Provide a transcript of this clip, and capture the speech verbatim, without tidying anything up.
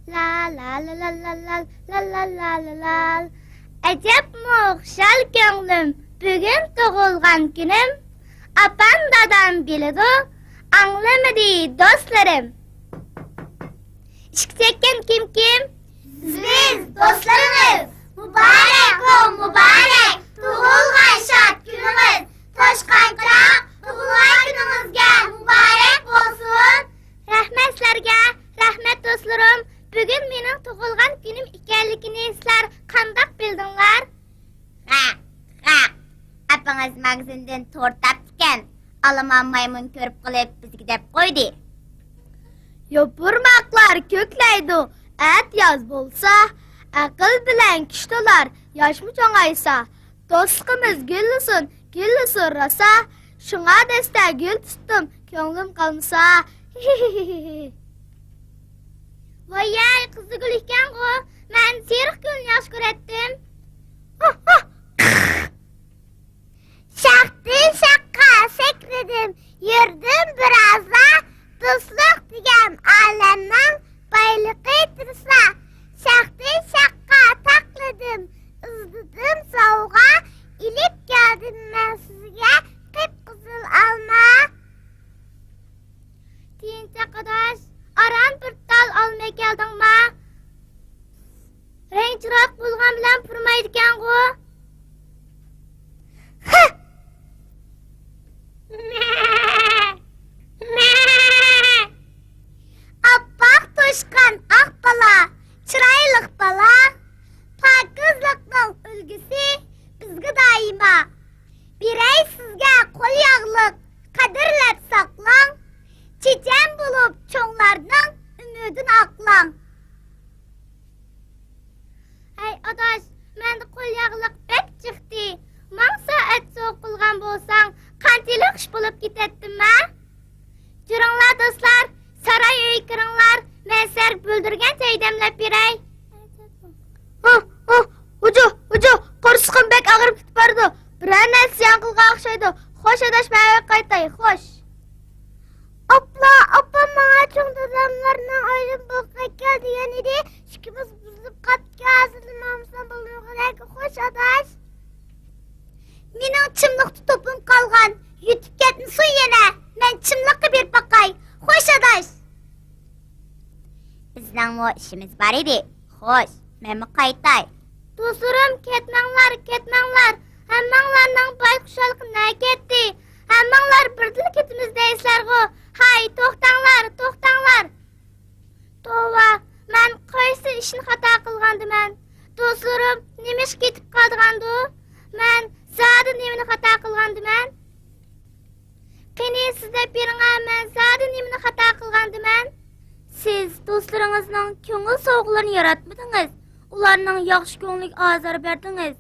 لا لا لا لا لا لا لا لا لا لا. ئەجەبمۇ خۇشال كۆڭلۈم، بۈگۈن تۇغۇلغان كۈنۈم. ئاپام دادام بىلىدۇ، ئاڭلىمىدى دوستلىرىم. ئىشىك چەككەن كىم كىم؟ بىز، دوستلىرىڭىز. مۇبارەك بول، مۇبارەك، تۇغۇلغان شاد كۈنىڭىز. توشقان قىراق، تۇغۇلغان كۈنىڭىزگە مۇبارەك بولسۇن. رەھمەت سىلەرگە، رەھمەت دوستلىرىم. بۈگۈن مېنىڭ تۇغۇلغان كۈنۈم ئىكەنلىكىنى سىلەر قانداق بىلدىڭلار؟ غەق، غەق. ئاپىڭىز ماگىزىندىن تورت ئاپتىكەن. ئالىمان مايمۇن كۆرۈپ قېلىپ بىزگە دەپ قويدى. يوپۇرماقلار كۆكلەيدۇ، ئەتىياز بولسا، ئەقىل بىلەن كۈچ تولار، ياشمۇ چوڭايسا. دوستلۇقىمىز گۈللىسۇن، گۈللىسۇن راسا. شۇڭا دەستە گۈل تۇتتۇم، كۆڭلۈم قالمىسا. ۋايەي، قىزىلگۈل ئىكەنغۇ. مەن سېرىق گۈلنى ياخشى كۆرەتتىم. شاختىن شاخقا سەكرىدىم، يۈردۈم بىرازلا. دوستلۇق دېگەن ئالەمنىڭ بايلىقى تۇرسا. شاختىن شاخقا تاقلىدىم، ئىزدىدىم سوۋغا. ئېلىپ كەلدىم مەن سىزگە قىپقىزىل ئالما. تىيىنچاق ئاداش، ئاران بىر تال ئالماي كەلدىڭما؟ رەڭ چىرايلىق بولغان بىلەن پۇرىمايدىكەنغۇ. ئاپئاق توشقان ئاق بالا، چىرايلىق بالا، پاكىزلىقنىڭ ئۈلگىسى، بىزگە دائىما. بېرەي سىزگە قول ياغلىق، قەدىرلەپ ساقلاڭ. چېچەن بولۇپ چوڭلارنىڭ ئۈمىدىنى ئاقلاڭ. ھەي ئاداش، مەندە قول ياغلىق بەك چىقتى. ماڭا سائەت سوۋغا قىلغان بولساڭ، قانچىلىك خۇش بولۇپ كېتەتتىم ھە. جۈرۈڭلار دوستلار، ساراي ئۆيگە كىرىڭلار، مەن سىلەرگە بۈلدۈرگەن چاي دەملەپ بېرەي. ھۇ، ھۇ، ھۇجۇ، ھۇجۇ، قورسىقىم بەك ئاغرىپ كېتىپ بارىدۇ. بىرەر نەرسە زىيان قىلغان ئوخشايدۇ. خوش ئاداش، مەن ئۆيگە قايتاي، خوش. ئاپلا، ئاپام ماڭا چوڭ داداملارنىڭ ئۆيىدىن بولۇپ كەل دېگەن ئىدى. ئىشىكىمىز بۇزۇلۇپ قاپتىكەن، ھازىرلا ماڭمىسام بولمىغۇدەك. خوش ئاداش. مېنىڭ چىملىقتا توپۇم قالغان. يۈتۈپ كەتمىسۇن يەنە. مەن چىملىققا بېرىپ باقاي. خوش ئاداش. بىزنىڭمۇ ئىشىمىز بار ئىدى. خوش، مەنمۇ قايتاي. دوستلىرىم، كەتمەڭلار، كەتمەڭلار. ھەممىڭلارنىڭ باي خۇشاللىقى نەگە كەتتى؟ ھەممىڭلار بىردىنلا كېتىمىز دەيسىلەرغۇ. ھاي، توختاڭلار، توختاڭلار. توۋا، مەن قايسى ئىشنى خاتا قىلغاندىمەن؟ دوستلىرىم نېمىشقا كېتىپ قالىدىغاندۇ؟ مەن زادى نېمىنى خاتا قىلغاندىمەن؟ قېنى، سىز دەپ بېرىڭە، مەن زادى نېمىنى خاتا قىلغاندىمەن؟ سىز دوستلىرىڭىزنىڭ كۆڭۈل سوۋغىلىرىنى ياراتمىدىڭىز، ئۇلارنىڭ ياخشى كۆڭلىگە ئازار بەردىڭىز.